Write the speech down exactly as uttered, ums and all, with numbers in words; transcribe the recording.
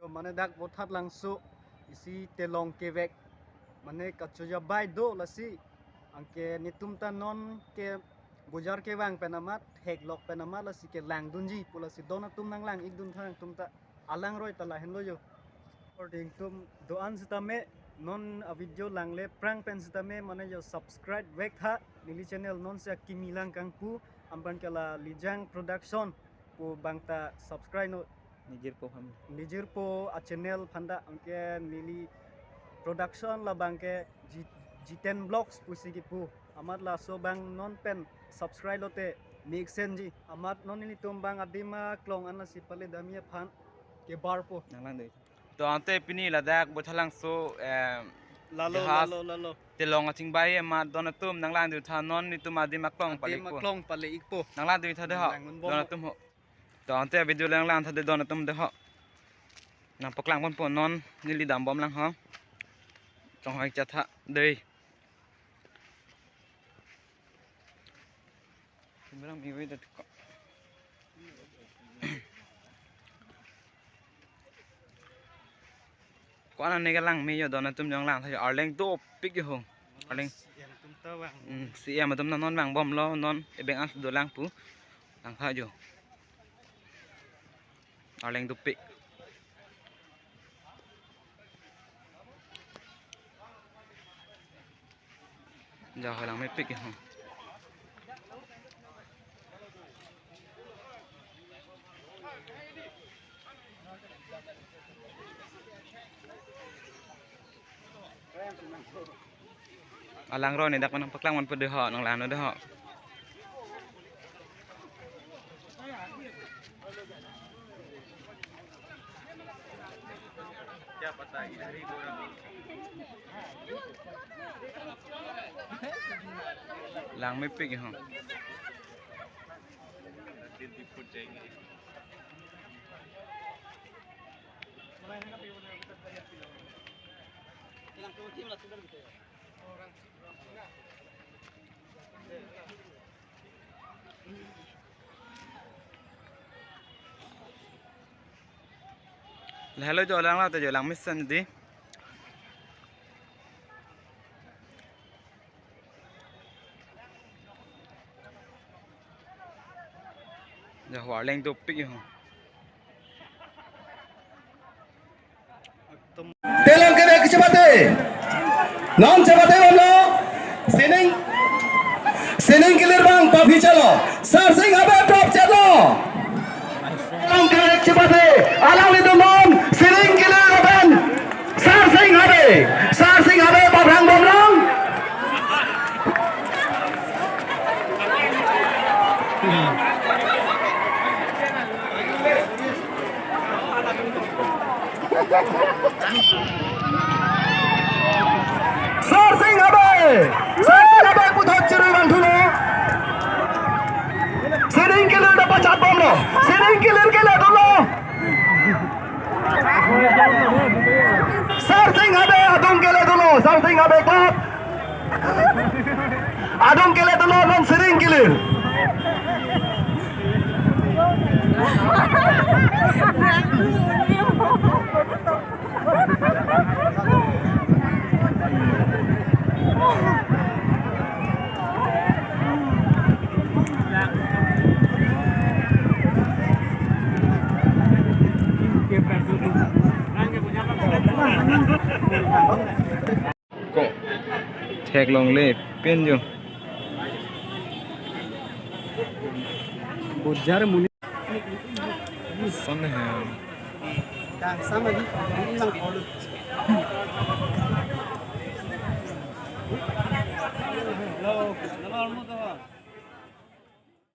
Mane dak Vothatlangso isi telong kevek, mane kachojabai do lasi. Anke netum ta non ke bojar kevang pen amat, theklok pen amat lasi kelangdunji pu lasi don atum nanglang-ikdun tha nangtum ta. Alangroi ta lahenlo jo. Kardom atum, do-an sitame, non a video langle prang pen sitame mane jo subscribe vek tha neli channel, non si akimi lang kangpu, ampan ke la Lijang Production pu bang ta subscribe non. Nijirpo ham. Nijirpo a channel aphan ta, anke neli production labang ke Ji-, Jiten Vlogs pusi kipu. Amat laso abang non pen subscribe lote mesen ji. Amat non nelitum abang adim aklong an lasi pale damji aphan kebarpo. Nanglangdun. To ante pini ladak Vothatlangso, eh, Lalo, jahaz lalo, lalo. Telong achingbai amat don atum nanglangdun tha, non nelitum adim aklong pale-ikpo. Adim aklong pale-ikpo. Nanglangdun tha de ho. Nangdunbom. Don atum ho. To ante video nanglang tha de don atum de ho. Nangpaklang ponpo, non neli dambom lang ho. Chonghoi cha tha dei. Kimberang miwi dat ko. Ko-an ne kelangme jo, don atum jong lang tha jo, arleng dopik jo ho. Arleng. C M atum ta vang. Hmm, C M atum ta non vangbomlo, non ebeng an dolang pu. Lang tha jo. Arleng dopik. Ja, halangmepik ya. Alangroi ne dak nangpaklang ponpo de ho, nanglang non de ho. Langmepik ya ho. Lahelo jo lang la, to jo langmesen di. Ja, arleng dopik ya ho. Telong kevek chepate. Non chepatebomlo. Sining, sining kilir abang paphi chalo. Sarsing Habe prop chetlo. Telong kevek chepate. Alanglitum non sining kilir aben. Sarsing Habe. Sarsing Habe paphrang bomlong. Sarsing Habe! Sarsing Habe puthot chirui vangthulo. Sining kilir ta pachat bomlo. Sining kilir kele dolo. Sarsing Habe adung kele dolo. Sarsing Habe klap. Adung kele dolo, non sining kilir. Ko theklongle pen jo. Bojar muni. Son he. Kang sama di, ini lang polo. Hello, hello, almo to.